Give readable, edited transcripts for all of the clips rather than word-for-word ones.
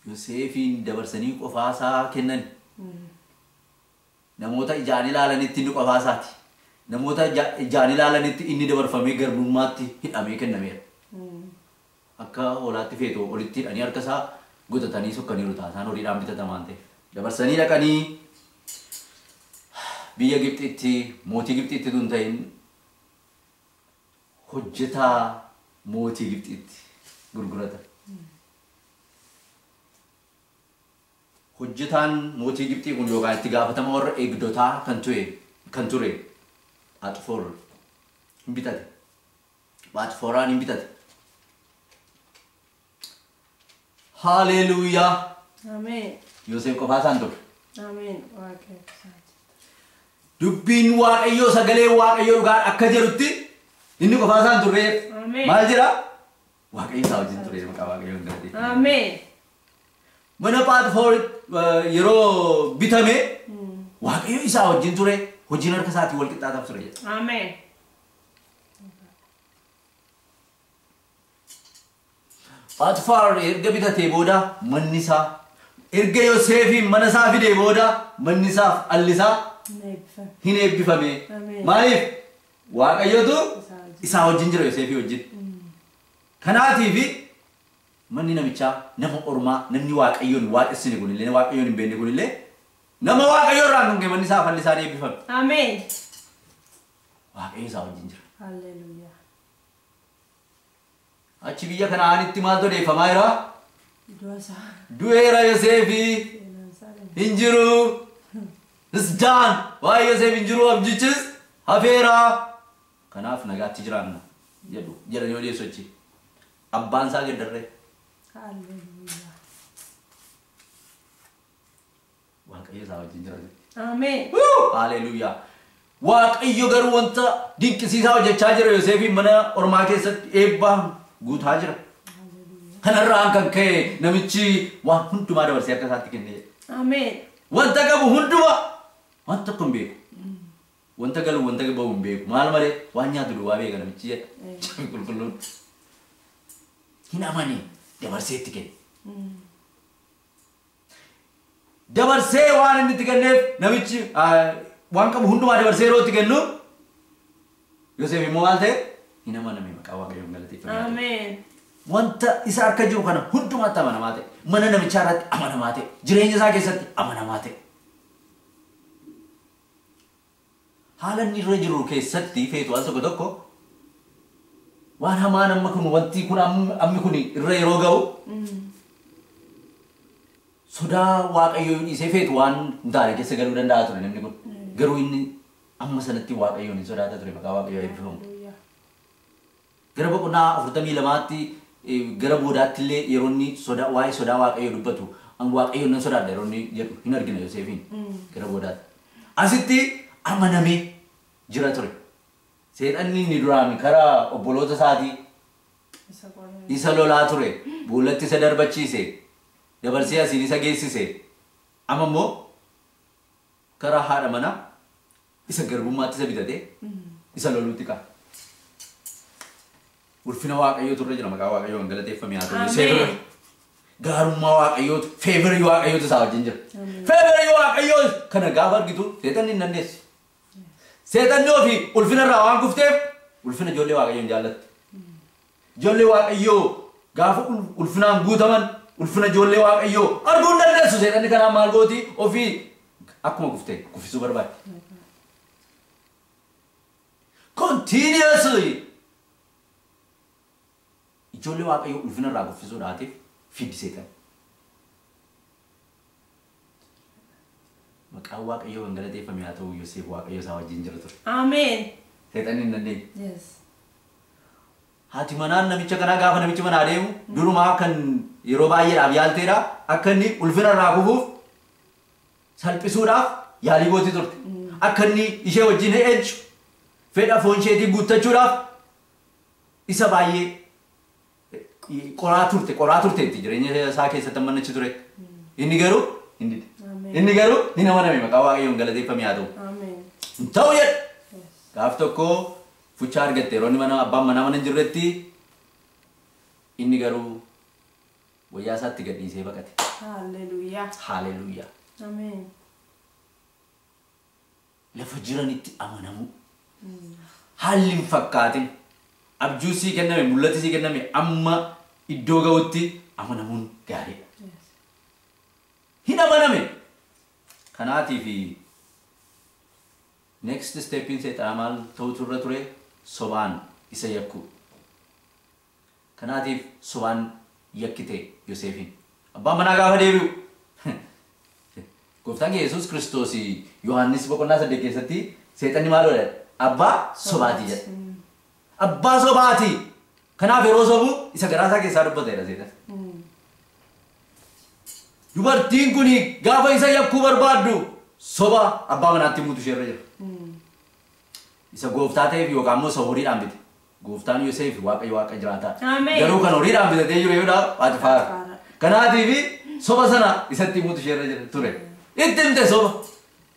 Yoseefiin dabarsanii qofaasaa kennan. Namoota ijaan ilaalanitti inni qofaasaati. Namoota ijaan ilaalanitti inni dabarfamee garbummaatti hidhamee kennameera. Akka hoolaatti feetu olitti hidhanii harka isaa godhatanii sokkaniiru taasisaan horiidhaan bitatamaan ta'e. Dabarsanii dhaqanii biyya Gibxitti mootii Gibxitti tun ta'in hojjetaa mootii Gibxitti gurguratan. Hojjetaan mootii Gibxii kun yookaan itti gaafatama warra eegdotaa kan ture Phoxiphar hin bitate. Phoxipharaan hin bitate. Haleluuyaa! Ameen. Yoosef qofaa isaan ture. Ameen. Waaqayyo isaati. Dubbiin Waaqayyoo sagalee Waaqayyoo dhugaan akka jedhutti inni qofaa isaan turre. Ameen. Maal jedha? Waaqayyo isaa wajjin ture maqaa Waaqayyoon galateeffame. Ameen. Mana Phoxiphar yeroo bitame Waaqayyo isaa wajjin ture hojiin harka isaatii wal qixxaataaf ture jedha. Ameen. Phoxiphar erga bitatee booda manni isaa erga Yoseefiin mana isaa fidee booda manni isaaf alli isaa Hin eebbifame. hin eebbifame. Ameen. Maaliif? Waaqayyotu Isaa wajjin. isaa wajjin jira Yoseefii wajjin. Kanaatiifi manni namichaa nama ormaa namni Waaqayyoon waaqessine kunillee Waaqayyoon hin beekne kunillee nama Waaqayyoo irraan kan ka'e manni isaa falli isaa ni eebbifame. Ameen. Waaqayyo isaa wajjin jira. Halleluuyaa. Achi biyya Kana'aanitti maaltu odeeffamaa jira? Du'a isaa. Du'eera Yoseefii Seenaan isaa dhuma. hin jiru. It's done. Waa'ee Yoseef hin jiru abjichis hafeera. Kanaaf nagaatti jiraanna jedhu jedhanii odeessu achi. Abbaan isaa gaddarree. Halleluuyaa. Waaqayyo isaa wajjin jira. Ameen. Haleluuyaa. Waaqayyo garuu wanta dinqisiisaa hojjechaa jira Yoseefiin mana ormaa keessatti eebbaan guutaa jira. Halleluuyaa. Kanarraan kan ka'e namichi waan hundumaa dabarsee akka isaatti kennee jedha. Ameen. Wanta qabu hundumaa waan tokko hin beeku. Wanta galu wanta bahu hin beeku. Maal malee waan nyaatu duwwaa beeka namichi jedha. Caafi qulqulluun. Hin amane dabarsee itti kenne. Dabarsee waan inni itti kenneef namichi waan qabu hundumaa dabarsee yeroo itti kennu Yoseef immoo maal ta'e? Hin amaname maqaa Waaqayyoon galateeffame. Ameen. Wanta isa harka jiru kana hundumaatti amanamaa ta'e. Mana namichaa irratti amanamaa ta'e. Jireenya isaa keessatti amanamaa ta'e. Haala inni irra jiru keessatti feetu al tokko tokko waan hamaan amma kun wanti kun ammi kun irra yeroo ga'u sodaa Waaqayyoo dhiisee feetu waan hin taane keessa galuu danda'a ture namni kun. Garuu inni amma sanatti Waaqayyoon hin sodaata ture maqaa Waaqayyoo eebbifamu. Halleluuyaa. Gara boqonnaa 42tti gara boodaatti illee yeroo inni sodaa waa'ee sodaa Waaqayyoo dubbatu an Waaqayyoon nan sodaadha yeroo inni jedhu hin argina Yoseefiin gara boodaatti. Asitti amanamee jira ture. Seexanni inni duraan karaa obboloota isaatii Isa qorra. isa lolaa ture. Boollatti isa darbachiise. Dabarsee asiin isa geessise. Amma immoo karaa haadha manaa isa garbummaatti isa bitatee isa loluutti ka'a. Ulfina Waaqayyootu irra jira maqaa Waaqayyoon galateeffame haa ta'u. Ameen. Yoseef gaarummaa Waaqayyootu favorii Waaqayyootu isaa wajjin jira. Ameen. Favorii Waaqayyoo kana gaafa argitu seexanni hin dandeessu. Seexanni ofii ulfina irraa waan kufteef ulfina ijoollee Waaqayyoon jaallatti. Ijoollee Waaqayyoo gaafa ulfinaan guutaman ulfina ijoollee Waaqayyoo arguu hin dandeessu. Seexanni kanaan maal gooti ofii akkuma kuftee kuffisuu barbaaddi. Continuously ijoollee Waaqayyoo ulfina irraa kuffisuudhaatiif fiddi seexanni. Maqaan Waaqayyoo kan galateeffame haa ta'u Yoseef Waaqayyo isaa wajjin jira ture. Ameen. Seexanni hin dandeenye. Yes. Haati manaan namicha kanaa gaafa namichi manaa deemu durumaa kan yeroo baay'eedhaaf yaalteedha. Akka inni ulfina irraa kufuuf salphisuudhaaf yaalii gooti turte. Akka inni ishee wajjin ejju fedha foon isheetii guuttachuudhaaf isa baay'ee qoraa turteetti jireenya isaa keessatti amma achi ture. Inni garuu hin dide. Ameen. Inni garuu ni amaname maqaa Waaqayyoon galateeffame haa ta'u. Ameen. Hin ta'u jedhe. Yes. Gaaf tokko fucha argatte yeroo inni mana abbaan manaa mana hin jirretti inni garuu Wayyaa isaatti gadhiisee baqate. Hallelujah. Haleluuyaa. Ameen. Lafa jiranitti amanamuu. Haalli hin fakkaatin. Abjuu sii kenname, mul'ati sii kenname amma iddoo ga'utti amanamuun gaariidha. Yes. Hin amaname. Kanaatiif next stepin seexanaa maal ta'utu irra ture? Sobaan isa yakkuu. Kanaatiif sobaan yakkite Yoseefin. Abbaan manaa gaafa deebi'u. Gooftaan keenya Yesuus Kiristoos Yohaannis boqonnaa 8 keessatti seexanni maal godha? Abbaa sobaati jedha. Abbaa sobaati. Kanaaf yeroo sobu isa garaa isaa keessaa dubbateedha seexanni. Dubartiin kun gaafa isa yakkuu barbaaddu soba abbaa manaatti himuutu isheerra jira. Isa gooftaa ta'eef yookaan immoo isa horiidhaan bite. Gooftaan Yoseef Waaqayyo Waaqa jiraataa. Ameen. Garuu kan horiidhaan bitatee jiru yoo Phoxiifaar. Phoxiifaara. Kanaatiif soba sana isatti himuutu isheerra jira ture. Itti himte soba.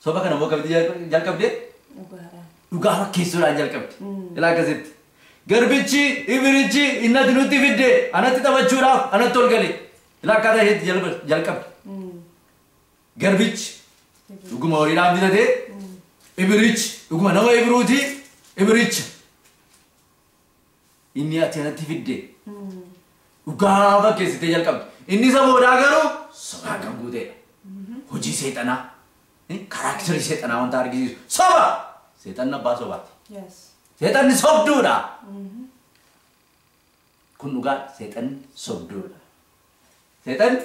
Soba kana immoo akkamitti jalqabde? Dhugaadhaan. Dhugaa fakkeessuudhaan jalqabde. Ilaa akkasitti. Garbichi Ibrichi inni ati nutti fidde anatti taphachuudhaaf anatti ol gale. Ilaa akkaataa isheetti jalqabde. Garbichi dhuguma horiidhaan bitatee Ibrichi dhuguma nama Ibruuti Ibricha. Inni ati anatti fidde dhugaa fakkeessitee jalqabde. Inni isa boodaa garuu sobaan kan guuteedha. Hojii seexanaa, character seexanaa wanta argisiisu. Soba! Seexanni abbaa sobaati. Yes. Seexanni sobduudha. Kun dhugaa seexanni sobduudha. Seexanni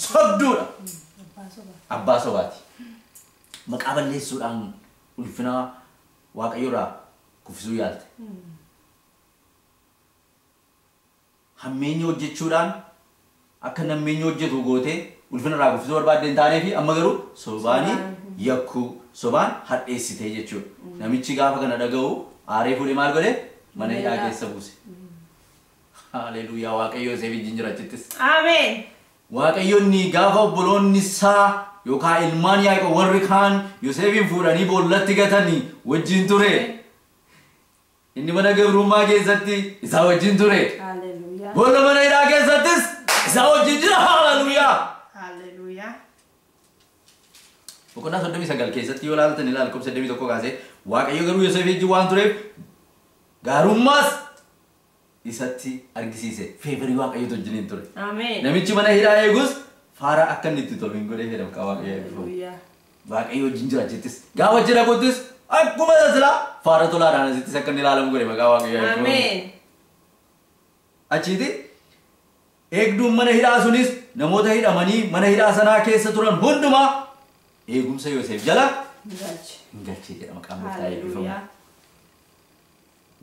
sobduudha. Abbaa sobaa. Abbaa sobaati. Maqaa balleessuudhaan ulfina Waaqayyoorraa kuffisuu yaalte. Hammeenya hojjechuudhaan akka nammeenya hojjetu gootee ulfina irraa kuffisuu barbaadde hin taanee fi amma garuu sobaanii yakkuu sobaan hadheessitee jechuudha. Namichi gaafa kana dhaga'u aaree fuudhee maal godhe? Mana hidhaa keessa buuse. Haleluuyaa. Waaqayyo Yoseef wajjin jira achittis. Ameen. Waaqayyoonni gaafa obboloonni isaa yookaan ilmaan Yaaqoob warri kaan Yoseefin fuudhanii boollatti gatanii wajjin ture. Inni mana gabrummaa keessatti isaa wajjin ture. Hallelujah. Boolla mana hidhaa keessattis isaa wajjin jira. Haleluuyaa. Hallelujah. Boqonnaa 39 keessatti yoo ilaaltan ilaal lakkoofsa 21 kaasee Waaqayyo garuu Yoseef wajjin waan tureef gaarummaas isatti argisiise. Favor Waaqayyootu wajjiniin ture. Ameen. Namichi mana hidhaa eegus faara akka inni itti tolu hin godhee fedha maqaa Waaqayyoo eebbifamu. Hallelujah. Waaqayyo wajjin jira achittis. Gaafa achi dhaquttis akkuma silaa faara tolaadhaan asittis akka inni ilaalamu godhe maqaa Waaqayyoo eebbifamu. Ameen. Achiiti eegduun mana hidhaa sunis namoota hidhamanii mana hidhaa sanaa keessa turan hundumaa eegumsa Yoseef jala Galche. hin galchee jedha maqaan gooftaa eebbifamu. Hallelujah.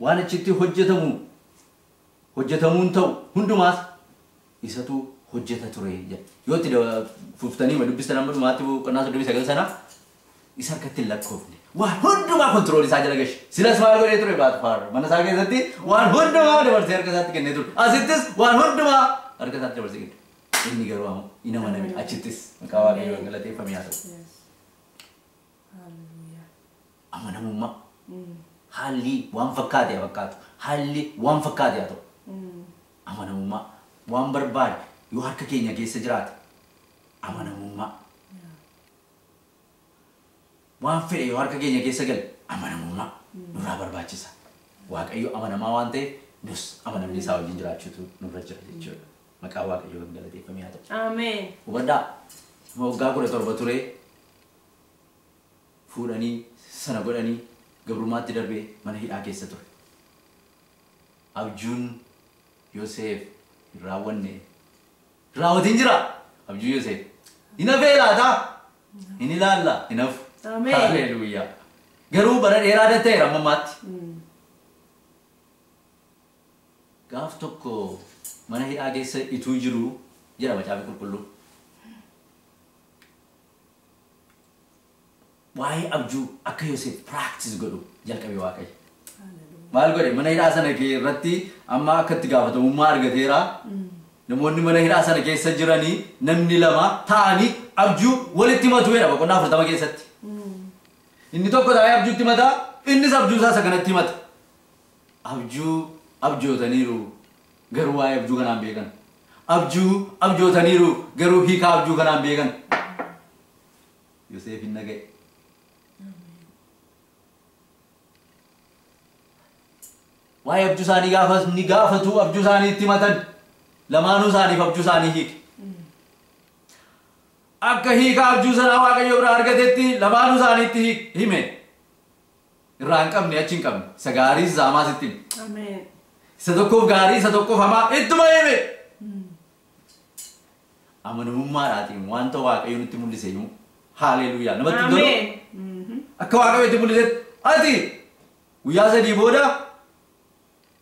Waan achitti hojjetamu hojjetamuun ta'u hundumaas isatu hojjeta ture jedha. Yoo itti fuftanii dubbistan amma dhumaatti boqonnaa 39 sana isa harkatti hin lakkoofne. Waan hundumaa control isaa jala gashe. Silas maal godhee ture Phoxiifaar? Mana isaa keessatti waan hundumaa dabarsee harka isaatti kennee ture. Asittis waan hundumaa harka isaatti dabarsee kenne. Inni garuu ammoo hin amaname achittis maqaa Waaqayyoon galateeffame haa ta'u. Yes. Hallelujah. Amanamummaa. Haalli waan fakkaate haa fakkaatu. Haalli waan fakkaate haa ta'u. Amanamummaa waan barbaade yoo harka keenya keessa jiraate amanamummaa. Waan fedhe yoo harka keenya keessa gale amanamummaa nurraa barbaachisa. Waaqayyo amanamaa waan ta'eef nus amanamni isaa wajjin jiraachuutu nurra jira jechuudha. Maqaa Waaqayyoo kan galateeffame haa ta'u. Ameen. Hubadhaa waggaa 17 ture fuudhanii sana godhanii gabrummaatti darbee mana hidhaa keessa ture. Abjuun Yoseef hin raawwanne. Raawwatiin jira abjuu Yoseef. Hin hafee laata? Hin ilaalla hin hafu. Ameen. Haleluuyaa. Garuu bara dheeraa ta'eera amma ammaatti. Gaaf tokko mana hidhaa keessa ituu jiru jedha macaafa qulqulluu. Waa'ee abjuu akka Yoseef practice godhu jalqabe Waaqayyo. Maal godhe mana hidhaa sana irratti amma akka itti gaafatamummaa argateera. Namoonni mana hidhaa sana keessa jiranii namni lama taa'anii abjuu walitti himatu jedha boqonnaa 40 keessatti. Inni tokko taa'ee abjuutti himata, innis abjuu isaa isa kanatti himata. Abjuu abjootaniiru garuu waa'ee abjuu kanaan beekan. Abjuu abjootaniiru garuu hiika abjuu kanaan beekan. Yoseef hin dhaga'e. Waa'ee abjuu isaanii gaafas ni gaafatu abjuu isaanii itti himatan. Lamaanuu isaaniif abjuu isaanii hiike. Akka hiika abjuu sanaa Waaqayyo biraa argatetti lamaanuu isaaniitti hime. Irraa hin qabne achi hin qabne. Isa gaariis isa hamaas itti hime. Ameen. Isa tokkoof gaarii isa tokkoof hamaa ittuma hime. Amanamummaadhaatiin wanta Waaqayyo nutti mul'ise himu. Haaleluuyaa. Namatti hin tolu. Ameen. Akka Waaqayyo itti mul'isetti ati guyyaa 3 booda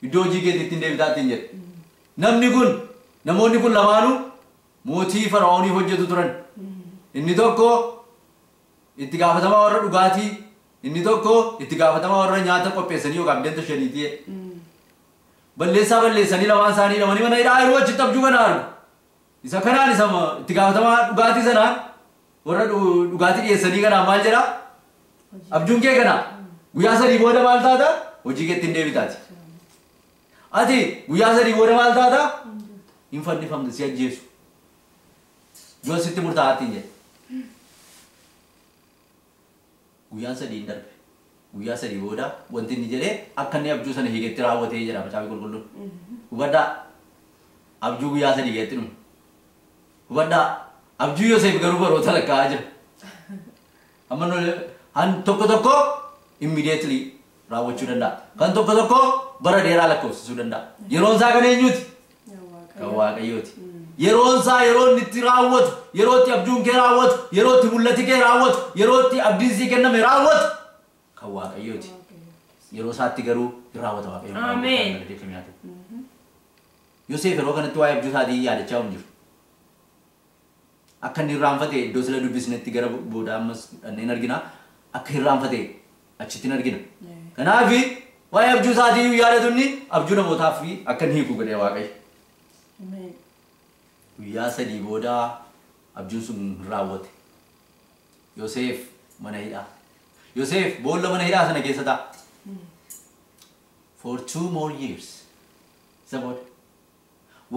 iddoo hojii keetiitti hin deebitaa ittiin jedhe. Namni kun namoonni kun lamaanuu mootii Fara'ooniif hojjetu turan. Inni tokko itti gaafatamaa warra dhugaatii, inni tokko itti gaafatamaa warra nyaata qopheessanii yookaan biddeen tolchaniiti. Balleessaa balleessanii lamaan isaanii hidhamanii mana hidhaa yeroo achitti abjuu kana argu. Isa kanaan isa itti gaafatamaa dhugaatii sanaan warra dhugaatii dhiyeessanii kanaan maal jedhaa? Abjuun kee kana guyyaa 3 booda maal taata? Hojii keetti hin deebitaati. Ati guyyaa 3 booda maal taata? Hin fannifamte si ajjeesu. Yoo sitti murtaa'aa jedhe. Guyyaan 3 hin darbe. Guyyaa 3 booda wanti inni jedhee akka inni abjuu sana hiiketti raawwatee jedha Macaafa Qulqulluun. Hubadhaa abjuu guyyaa 3 keessatti dhume. Hubadhaa abjuu Yoseef garuu baroota lakkaa'aa jira. Amma han tokko tokko immediately raawwachuu danda'a. Kan tokko tokko bara dheeraa lakkoofsisuu danda'a. Yeroon isaa kan eenyuti? Kan Waaqayyooti. Yeroon isaa yeroo inni itti raawwatu, yeroo itti abjuun kee raawwatu, yeroo itti mul'ati kee raawwatu, yeroo itti abdiin sii kenname raawwatu kan Waaqayyooti. Yeroo isaatti garuu hin raawwata Waaqayyoon. Ameen. Yoseef yeroo kanatti waa'ee abjuu isaatii yaadachaa hin jiru. Akka inni irraanfate iddoo sila dubbisnetti gara booda ammas dhanneen argina. Akka irraanfate achitti hin argina. Kanaaf waa'ee abjuu isaatii yaadatu inni abjuu namootaaf akka inni hiiku godhe Waaqayyo. Ameen. Guyyaa 3 booda abjuun sun raawwate. Yoseef mana hidhaa. Yoseef boolla mana hidhaa sana keessa taa'a. For 2 more years. Isa booda.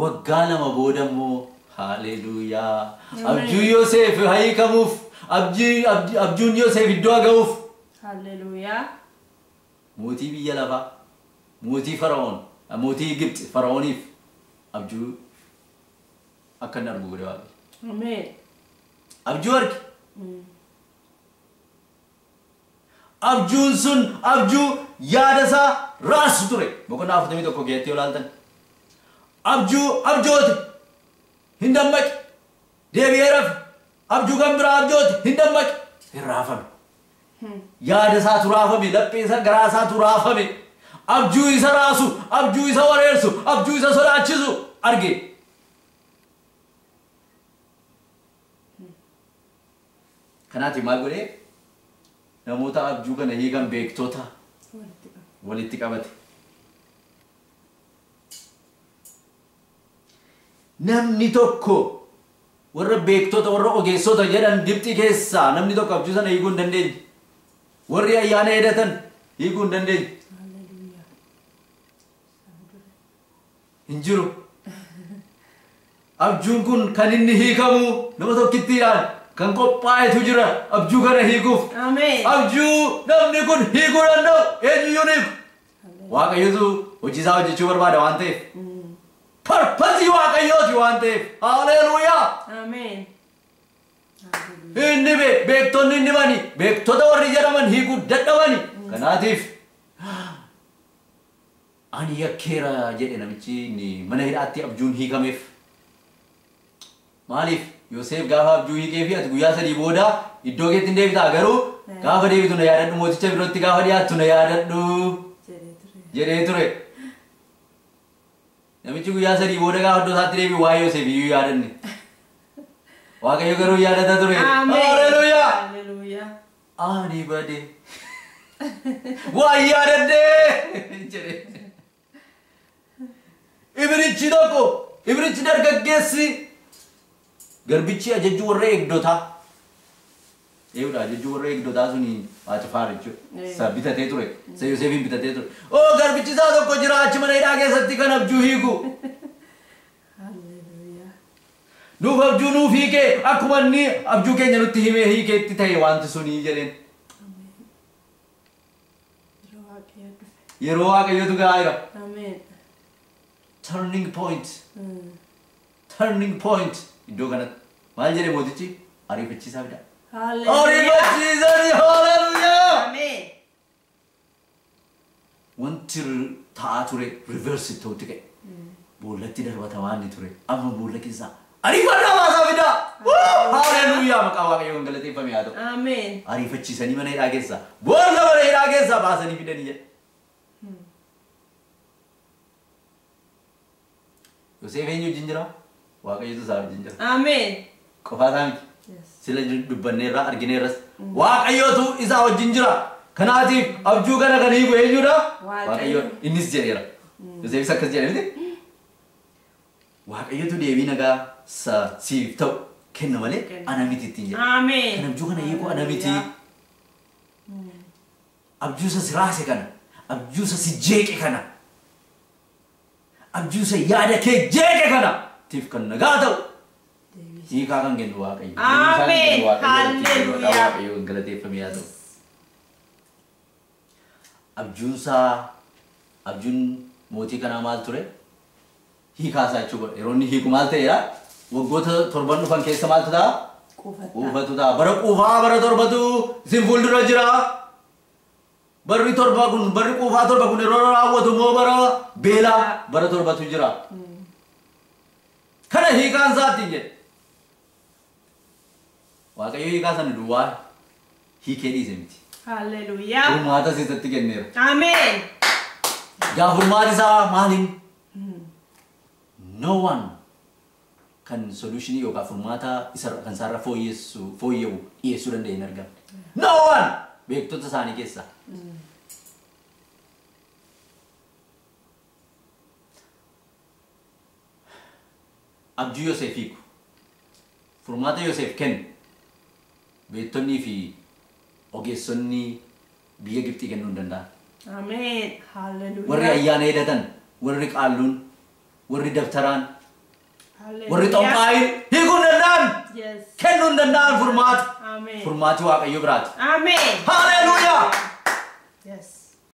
Waggaa 2 booda immoo haleluuyaa. Abjuu Yoseef hiikamuuf, abjuun Yoseef iddoo ga'uuf. Haleluuyaa. Mootii biyya lafaa, mootii Fara'oon, mootii Gibxi Fara'ooniif abjuu akka inni argu godhe Waaqayyo. Ameen. Abjuu arge. Abjuun sun abjuu yaada isaa raasu ture. Boqonnaa 41 keessatti yoo ilaaltan. Abjuu abjoote hin dammaqe. Deebi'ee rafe. Abjuu kan biraa abjoote hin dammaqe. Hin raafame. Yaada isaatu raafame, laphee isaa garaa isaatu raafame. Abjuu isa raasu, abjuu isa wareersu, abjuu isa sodaachisu arge. Kanaati maal godhee? Namoota abjuu kana hiikan beektota walitti qabate. Namni tokko warra beektota warra ogeessota jedhan Gibxii keessaa namni tokko abjuu sana hiikuu hin dandeenye. Warri ayyaana hedatan hiikuu hin dandeenye. Hin jiru. Abjuun kun kan inni hiikamu nama tokkittiidhaan kan qophaa'etu jira abjuu kana hiikuuf. Ameen. Abjuu namni kun hiikuu danda'u eenyuyyuu ni hiiku. Waaqayyotu hojii isaa hojjechuu barbaada waan ta'eef. Parpasii Waaqayyooti waan ta'eef. Haleluuyaa. Ameen. Inni beektonni inni bani beektota warri jedhaman hiikuu dadhabani. Kanaatiif ani yakkeera jedhe namichi inni mana hidhaatti abjuun hiikameef. Maaliif Yoseef gaafa abjuu hiikee fi ati guyyaa 3 booda iddoo keetti hin deebitaa garuu gaafa deebitu na yaadadhu mooticha birootti gaafa dhiyaattu na yaadadhu jedhee ture. Namichi guyyaa 3 booda gaafa iddoo isaatti deebi'u waa'ee Yoseef iyyuu yaadanne. Waaqayyo garuu yaadata ture. Haleluuyaa. Haleluuyaa. Ani bade. Waa yaadadhee jedhe. Ibrichi tokko, ibrichi dargaggeessi garbichi ajajjuu warra eegdotaa. Eewudha ajajjuu warra eegdotaa suni Phoxiifaar jechuudha. Isa bitatee ture. Isa Yoseefiin bitatee ture. Oo garbichi isaa tokko jira achi mana hidhaa keessatti kan abjuu hiiku. Haleluuyaa. Nuuf abjuu nuuf hiikee akkuma inni abjuu keenya nutti himee hiikeetti ta'e wanti sunii jedheen. Yeroo Waaqayyo dhufe. Yeroo Waaqayyotu gahaa jira. Ameen. Turning point. Turning point. Iddoo kanatti maal jedhe mootichi? Ariifachiisaa fidaa. Hallelujah. Ariifachiisanii haleluuyaa! Ameen. Wanti ta'aa ture reverse ta'utti ka'e. Boollatti darbatamaa inni ture. Amma boolla keessaa ariifannaa baasaa fidaa! Haleluuyaa! Maqaa Waaqayyoon galateeffame haa ta'u. Ameen. Ariifachiisanii mana hidhaa keessaa boolla mana hidhaa keessaa baasanii fidanii jedhe. Yoseef eenyu wajjin jira? Waaqayyotu isaa wajjin jira. Ameen. Qofaa isaa miti. Yes. Sila dubbanneerra argineerras. Waaqayyotu isaa wajjin jira. Kanaatiif abjuu kana kan hiiku eenyudha? Waaqayyo. Waaqayyo. Innis jedheera. Yoseefis akkas jedhe miti? Waaqayyotu deebii nagaa siif ta'u kenna malee Kenna. ana miti ittiin jedhe. Ameen. Kan abjuu kana hiiku ana miti. Abjuu isa si raase kana, abjuu isa si jeeqe kana, abjuu isa yaada kee jeeqe kana tiif kan nagaa ta'u hiikaa kan kennu Waaqayyo. Ameen. Haleluuyaa. Haleluuyaa. Waaqayyo kan galateeffame haa ta'u. Abjuun isaa abjuun mootii kanaa maal ture? Hiikaa isaa jechuudha. Yeroo inni hiiku maal ta'eera? Waggoota torban dhufan keessa maaltu ta'a? Quufataa. Quufatu ta'a. Bara quufaa bara torbatu isin fuuldura jira. Barri torba kun barri quufaa torba kun yeroo raawwatu immoo bara beelaa bara torbatu jira. Kana hiikaan isaatti jedhe. Waaqayyo hiikaa sana duwwaa hiikee dhiise miti. Hallelujah. Furmaata isatti kenneera. Ameen. Gaa furmaati isaa maaliin? No one kan solutionii yookaan furmaata isa kan isaarra fooyyessu fooyya'u dhiyeessuu danda'e hin argamne. No one beektota isaanii keessaa. Abjuu Yoseef hiiku. Furmaata Yoseef kennu. Beektonnii fi ogeessonni biyya Gibxii kennuu hin danda'an. Ameen. Hallelujah. Warri ayyaana hidhatan, warri qaalluun, warri dabtaraan, Hallelujah. warri xonqaayin hiikuu hin danda'an. Yes. Kennuu hin danda'an furmaata. Ameen. Furmaati Waaqayyo biraati. Ameen. Haleluuyaa! Yes.